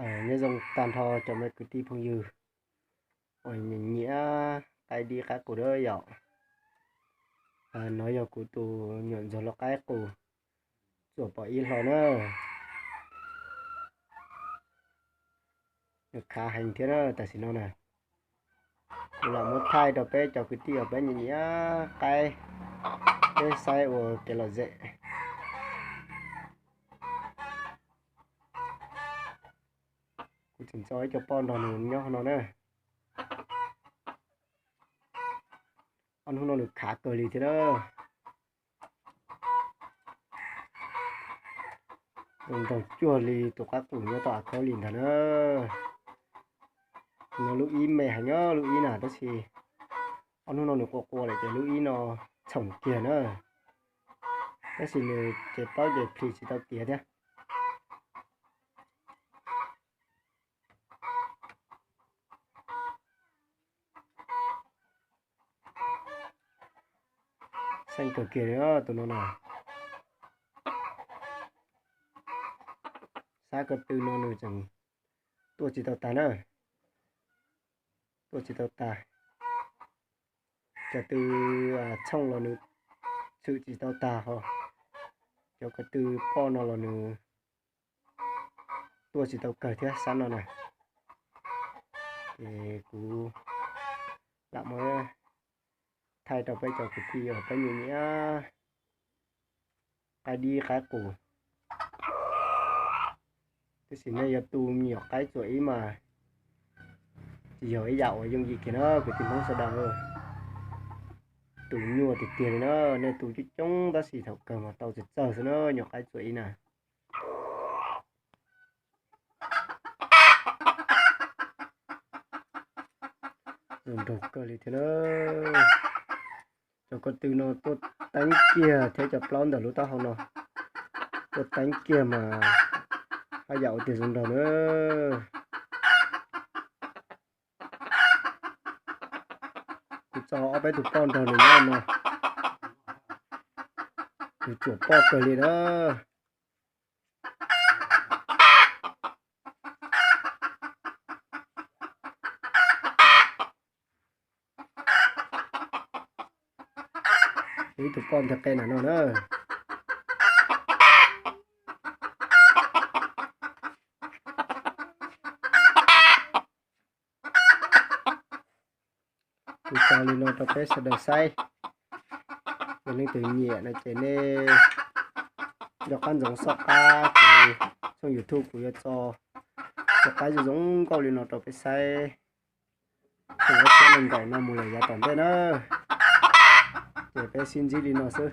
Nyob zoo tag nrho cov me kwv tij phooj ywg uas nyiam nyiam qaib dib qaib qus na yom. No yog kuv tus nyuam ntxuag lauj qaib qus txuas pom ib hlo na. Nws khav heev thiab na, tam sim no na kuv lam muab thaij rau peb cov kwv tij uas peb nyiam nyiam qaib, peb saib ua kev lom zem. Kuv tseem tso ib co poj nrog nws nyob hauv no na. Ob hnub no nws khav kawg li thiab na. Zoo nraug cuag li tus qaib qus nyob tom av khaub li ntag na. No lub ib me heev, lub ib na, tab sis ob hnub no nws qua qua lawm ces lub ib no txhoom kiag na. Tab sis nws ces plaub ces plhis tsis tau tiav thiab. Xeeb kawg kiag li tus no na. Sab ko tw no nws tseem tuaj tsis tau tag na. Tuaj tsis tau tag. Cov tw txhooj los nws txhwm tsis tau tag ho. Cov ko tw poj no los nws tuaj tsis tau kawg thiab sab no na. Ces kuv lam muab thaij rau peb cov kwv tij uas peb nyiam nyiam qaib dib qaib qus. Tab sis nej yuav tu me nyuam qaib txuas ib mas tsis yog ib yam uas yooj yim kiag na kwv tij Hmoob sawv daws. Tu nyuaj tiag tiag li na, nej tu coob coob tab sis thaum kawg mas tau txawg txawg xwb na, nyuam qaib txuas ib na. Zoo nraug kawg li thiab na. Cov ko tw no tuaj teeb kiag thiab cov plaub ntawm lub taub hau no tuaj teeb kiag mas haj yam ua tiag zoo nraug na. Kuv tso ob peb tus poj nrog nws nyob no, nws tsuam poj kawg li na. Ib tug poj nteg qe na no na. Kuv tso li no rau peb sawv daws saib. Yog leej twg nyiam no ces nej nco qab ntsoov soj qab kuv tshooj YouTube, kuv yuav tso cov qaib zoo zoo nkauj li no rau peb saib. Txog ob peb nees nkaum no mus lawm yav tom ntej na, ces peb sib ntsib li no xwb.